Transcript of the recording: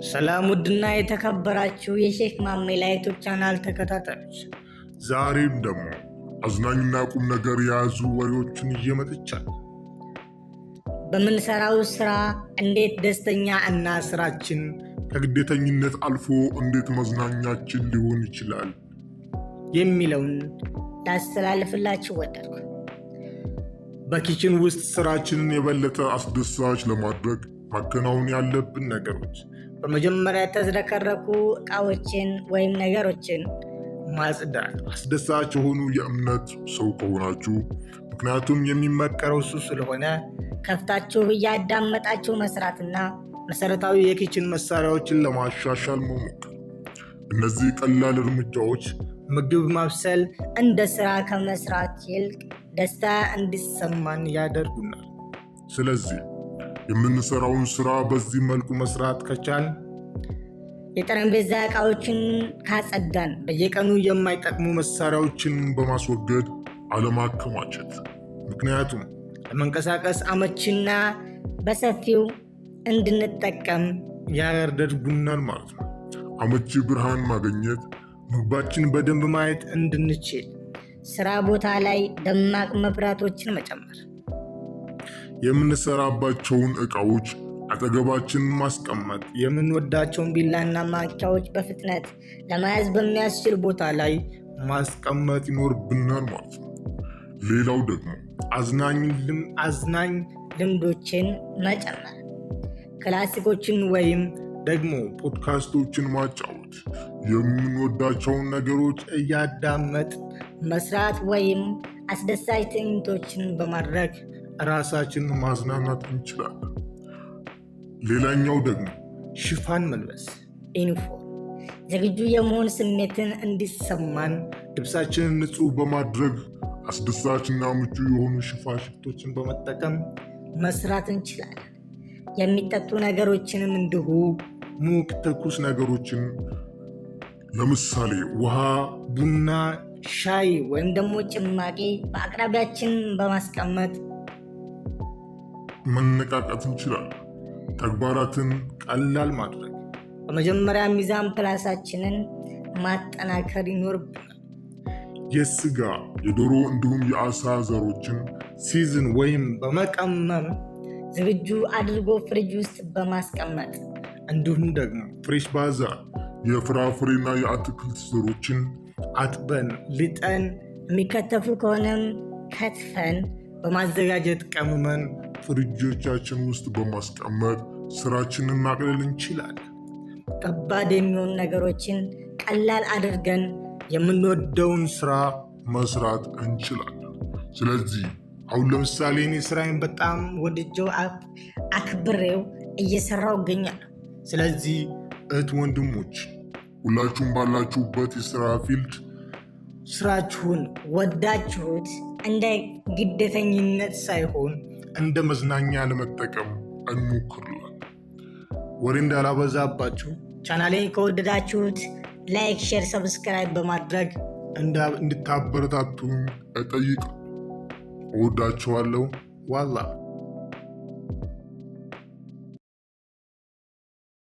ሰላም ውድና የተከበራችሁ የሼክ ማሜ ላ YouTube channel ተከታታዮች፣ ዛሬም ደግሞ አዝናኝና ቁም ነገር የያዙ ወሬዎችን ይዤ መጥቻለሁ። በምንሰራው ስራ እንዴት ደስተኛ እና ስራችን ከግዴተኝነት አልፎ እንዴት መዝናኛችን ሊሆን ይችላል የሚለውን ላስተላልፍላችሁ ወደድኩ። በ kitchen ውስጥ ስራችንን የበለጠ አስደሳች ለማድረግ ማከናወን ያለብን ነገሮች በመጀመሪያ የተዝረከረኩ እቃዎችን ወይም ነገሮችን ማጽዳት። አስደሳች የሆኑ የእምነት ሰው ከሆናችሁ፣ ምክንያቱም የሚመከረው እሱ ስለሆነ፣ ከፍታችሁ እያዳመጣችሁ መስራትና መሰረታዊ የ kitchen መሳሪያዎችን ለማሻሻል መሞከር። እነዚህ ቀላል እርምጃዎች ምግብ ማብሰል እንደ ስራ ከመስራት ይልቅ ደስታ እንዲሰማን ያደርጉናል። ስለዚህ የምንሰራውን ስራ በዚህ መልኩ መስራት ከቻል፣ የጠረጴዛ እቃዎችን ካጸዳን፣ በየቀኑ የማይጠቅሙ መሳሪያዎችን በማስወገድ አለማከማቸት፣ ምክንያቱም ለመንቀሳቀስ አመቺና በሰፊው እንድንጠቀም ያደርጉናል ማለት ነው። አመቺ ብርሃን ማግኘት፣ ምግባችን በደንብ ማየት እንድንችል ስራ ቦታ ላይ ደማቅ መብራቶችን መጨመር፣ የምንሰራባቸውን እቃዎች አጠገባችን ማስቀመጥ፣ የምንወዳቸውን ቢላና ማንኪያዎች በፍጥነት ለመያዝ በሚያስችል ቦታ ላይ ማስቀመጥ ይኖርብናል ማለት ነው። ሌላው ደግሞ አዝናኝ ልምዶችን መጨመር፣ ክላሲኮችን ወይም ደግሞ ፖድካስቶችን ማጫወት፣ የምንወዳቸውን ነገሮች እያዳመጥ መስራት ወይም አስደሳች ትዕይንቶችን በማድረግ ራሳችንን ማዝናናት እንችላለን። ሌላኛው ደግሞ ሽፋን መልበስ፣ ዩኒፎርም፣ ዝግጁ የመሆን ስሜትን እንዲሰማን ልብሳችንን ንጹህ በማድረግ አስደሳችና ምቹ የሆኑ ሽፋሽፍቶችን በመጠቀም መስራት እንችላለን። የሚጠጡ ነገሮችንም እንዲሁ ሙቅ ትኩስ ነገሮችን ለምሳሌ ውሃ፣ ቡና፣ ሻይ ወይም ደግሞ ጭማቂ በአቅራቢያችን በማስቀመጥ መነቃቃት እንችላለን። ተግባራትን ቀላል ማድረግ በመጀመሪያ mise en place ኣችንን ማጠናከር ይኖርብናል። የስጋ፣ የዶሮ እንዲሁም የአሳ ዘሮችን season ወይም በመቀመም ዝግጁ አድርጎ ፍሪጅ ውስጥ በማስቀመጥ እንዲሁም ደግሞ fresh basil፣ የፍራፍሬና የአትክልት ዘሮችን አጥበን ልጠን የሚከተፉ ከሆነም ከትፈን በማዘጋጀት ቀምመን ፍሪጆቻችን ውስጥ በማስቀመጥ ስራችንን ማቅለል እንችላለን። ከባድ የሚሆኑ ነገሮችን ቀላል አድርገን የምንወደውን ስራ መስራት እንችላለን። ስለዚህ አሁን ለምሳሌ እኔ ስራዬን በጣም ወድጀው አክብሬው እየሰራው እገኛለሁ። ስለዚህ እህት ወንድሞች፣ ሁላችሁም ባላችሁበት የስራ field ስራችሁን ወዳችሁት እንደ ግዴተኝነት ሳይሆን እንደ መዝናኛ ለመጠቀም እንሞክርላለን። ወሬ እንዳላበዛባችሁ ቻናሌን ከወደዳችሁት like፣ share፣ subscribe በማድረግ እንድታበረታቱኝ እጠይቃለሁ። እወዳችኋለሁ። ዋላ።